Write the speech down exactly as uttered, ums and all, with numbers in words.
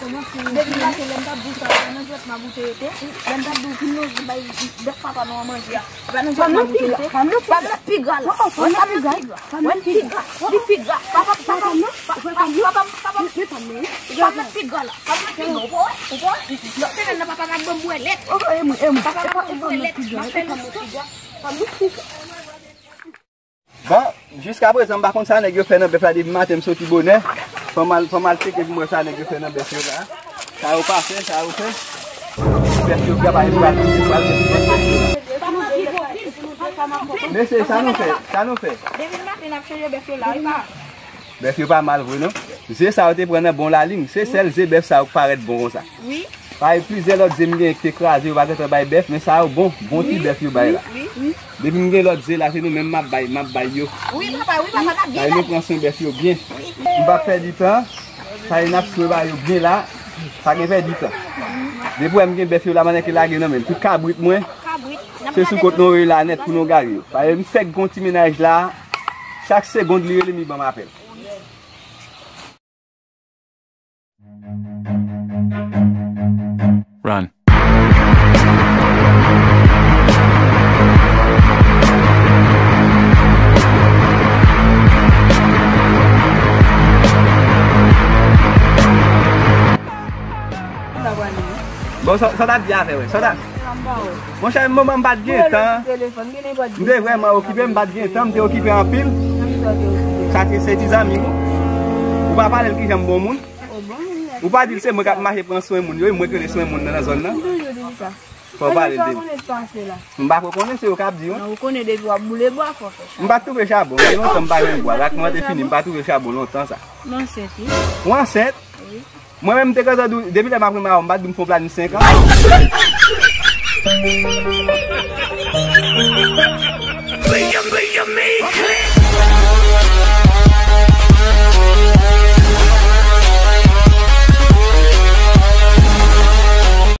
Depi maten, lè m t ap di w sa, se nan jwèt m ap ou te rete. Lè m t ap di w vin nou bay bèf papa nou an manje a. Papa nan jwèt m ap ou te rete. Papa nan piga la. Papa nan piga. Papa nan piga. Li piga. Papa, papa, papa, papa, papa, papa nan piga la. Papa nan piga. Ou pa wè? Ou pa wè? Lòt semèn nan, papa pa t ban m bwè lèt. Papa pa t ban m bwè lèt. M ap fè l sou. Bon, jiskaprezan, m pa konn sa nèg yo fè nan bèf la depi maten, m soti bonè. Fò m al, fò m al tcheke pou m wè sa nèg yo fè nan bèf yo la. Sa yo pa fè, sa yo fè. Bèf yo byen bay pou al. Mesye, sa nou fè? Sa nou fè? Depi maten n ap chanje bèf yo la, wi pa. Bèf yo pa mal vre non. Ze sa yo te pran nan bon lalim. Se sèl ze bèf sa yo k parèt bon konsa. Wi. Parèy plizyè lòt ze m genyen ki te kraze, yo pa gentan bay bèf, men sa yo bon, bon ti bèf yo bay la. Wi, wi. Depi m gen lòt ze la, se nou menm m ap bay, m ap bay yo. Wi, papa, wi, papa, n ap gen. Sa yo, nou pran swen bèf yo byen. M p ap pèdi tan. Sa yo, n ap swen ba yo byen la. Pa gen pèdi tan. Depi w wè m gen bèf yo la, m annik lage nan men m. Tout kabrit mwen, se sou kont nou rele la nèt pou nou gade yo. Paske m fèk gon ti mennaj la, chak segonn li rele m, li ban m apèl. Run. Bon, sa, sa w t ap di afè, wè? Sa w t ap Monchè, moman m pa t gen tan. M te vrèman okipe, m pa t gen tan, m te okipe anpil. Sa te se ti zanmi m. Ou pa pale l kijan m bon moun. Ou pa di l se mwen k ap mache pran swen moun yo, e mwen k rele swen moun nan nan zòn nan. Fò w pale l de m. M pa ko konnen, se yo k ap di, wi. M pa t twouve chabon, gen lontan m pa jwenn bwa. Rak mwen te fini, m pa t twouve chabon lontan sa. M ansent, wi. Ou ansent? Mwen menm, m te gentan di w, depi lè m ap renmen avè w, m pa t di w m fè yon planin senk an.